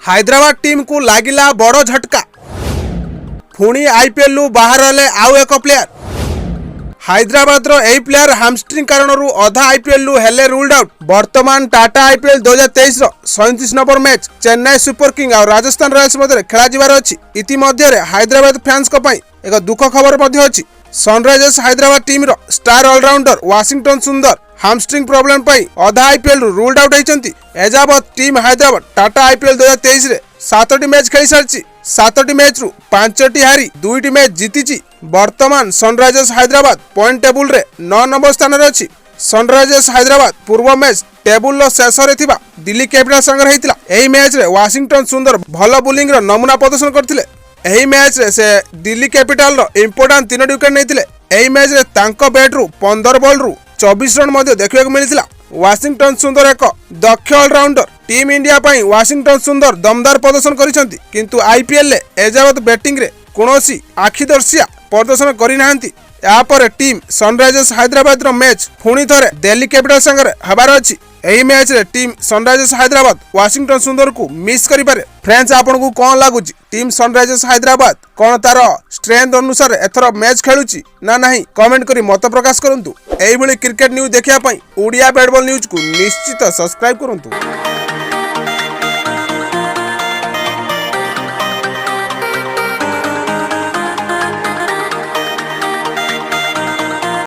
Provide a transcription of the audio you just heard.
ହାଇଦ୍ରାବାଦ ଟିମ୍କୁ ଲାଗିଲା ବଡ଼ ଝଟକା। ପୁଣି ଆଇପିଏଲ୍ରୁ ବାହାର ହେଲେ ଆଉ ଏକ ପ୍ଲେୟାର। ହାଇଦ୍ରାବାଦର ଏହି ପ୍ଲେୟାର ହାମଷ୍ଟ୍ରିଂ କାରଣରୁ ଅଧା ଆଇପିଏଲ୍ରୁ ହେଲେ ରୁଲ୍ଡ ଆଉଟ୍। ବର୍ତ୍ତମାନ ଟାଟା ଆଇପିଏଲ୍ 2023ର 37 number match Chennai super king ଆଉ ରାଜସ୍ଥାନ ରୟାଲ୍ସ ମଧ୍ୟରେ ଖେଳାଯିବାର ଅଛି। ଇତିମଧ୍ୟରେ ହାଇଦ୍ରାବାଦ ଫ୍ୟାନ୍ସଙ୍କ ପାଇଁ ଏକ ଦୁଃଖ ଖବର ମଧ୍ୟ ଅଛି। ସନରାଇଜର୍ସ ହାଇଦ୍ରାବାଦ ଟିମ୍ର ଷ୍ଟାର ଅଲରାଉଣ୍ଡର ୱାଶିଂଟନ ସୁନ୍ଦର ହାମଷ୍ଟ୍ରିଂ ପ୍ରୋବ୍ଲେମ ପାଇଁ ଅଧା ଆଇପିଏଲ୍ରୁ ରୁଲ୍ଡ ଆଉଟ୍ ହୋଇଛନ୍ତି। ଏଯାବତ୍ ଟିମ୍ ହାଇଦ୍ରାବାଦ ଟାଟା ଆଇପିଏଲ୍ 2023ରେ ସାତଟି ମ୍ୟାଚ୍ ଖେଳି ସାରିଛି। ସାତଟି ମ୍ୟାଚ୍ରୁ ପାଞ୍ଚଟି ହାରି ଦୁଇଟି ମ୍ୟାଚ୍ ଜିତିଛି। ବର୍ତ୍ତମାନ ସନରାଇଜର୍ସ ହାଇଦ୍ରାବାଦ ପଏଣ୍ଟ ଟେବୁଲରେ 9 ନମ୍ବର ସ୍ଥାନରେ ଅଛି। ସନରାଇଜର୍ସ ହାଇଦ୍ରାବାଦ ପୂର୍ବ ମ୍ୟାଚ୍ ଟେବୁଲର ଶେଷରେ ଥିବା ଦିଲ୍ଲୀ କ୍ୟାପିଟାଲ ସାଙ୍ଗରେ ହେଇଥିଲା। ଏହି ମ୍ୟାଚ୍ରେ ୱାଶିଂଟନ ସୁନ୍ଦର ଭଲ ବୋଲିଂର ନମୁନା ପ୍ରଦର୍ଶନ କରିଥିଲେ। ଏହି ମ୍ୟାଚ୍ରେ ସେ ଦିଲ୍ଲୀ କ୍ୟାପିଟାଲର ଇମ୍ପୋର୍ଟାଣ୍ଟ ତିନୋଟି ୱିକେଟ୍ ନେଇଥିଲେ। ଏହି ମ୍ୟାଚ୍ରେ ତାଙ୍କ ବ୍ୟାଟ୍ରୁ 15 ବଲ୍ରୁ 24 ରନ୍ ମଧ୍ୟ ଦେଖିବାକୁ ମିଳିଥିଲା। ୱାଶିଂଟନ ସୁନ୍ଦର ଏକ ଦକ୍ଷ ଅଲରାଉଣ୍ଡର। ଟିମ୍ ଇଣ୍ଡିଆ ପାଇଁ ୱାଶିଂଟନ ସୁନ୍ଦର ଦମଦାର ପ୍ରଦର୍ଶନ କରିଛନ୍ତି, କିନ୍ତୁ ଆଇପିଏଲ୍ରେ ଏଯାବତ୍ ବ୍ୟାଟିଂରେ କୌଣସି ଆଖିଦର୍ଶିଆ ପ୍ରଦର୍ଶନ କରିନାହାନ୍ତି। ଏହାପରେ ଟିମ୍ ସନରାଇଜର୍ସ ହାଇଦ୍ରାବାଦର ମ୍ୟାଚ୍ ପୁଣି ଥରେ ଦିଲ୍ଲୀ କ୍ୟାପିଟାଲ ସାଙ୍ଗରେ ହେବାର ଅଛି। ଏହି ମ୍ୟାଚ୍ରେ ଟିମ୍ ସନରାଇଜର୍ସ ହାଇଦ୍ରାବାଦ ୱାଶିଂଟନ ସୁନ୍ଦରକୁ ମିସ୍ କରିପାରେ। ଫ୍ରେଣ୍ଡସ୍, ଆପଣଙ୍କୁ କ'ଣ ଲାଗୁଛି? ଟିମ୍ ସନରାଇଜର୍ସ ହାଇଦ୍ରାବାଦ କ'ଣ ତାର ଷ୍ଟ୍ରେନ୍ଥ ଅନୁସାରେ ଏଥର ମ୍ୟାଚ୍ ଖେଳୁଛି ନା ନାହିଁ? କମେଣ୍ଟ କରି ମତ ପ୍ରକାଶ କରନ୍ତୁ। ଏଇଭଳି କ୍ରିକେଟ ନ୍ୟୁଜ୍ ଦେଖିବା ପାଇଁ ଓଡ଼ିଆ ବ୍ୟାଟ୍ ବଲ୍ ନ୍ୟୁଜ୍କୁ ନିଶ୍ଚିତ ସବସ୍କ୍ରାଇବ୍ କରନ୍ତୁ।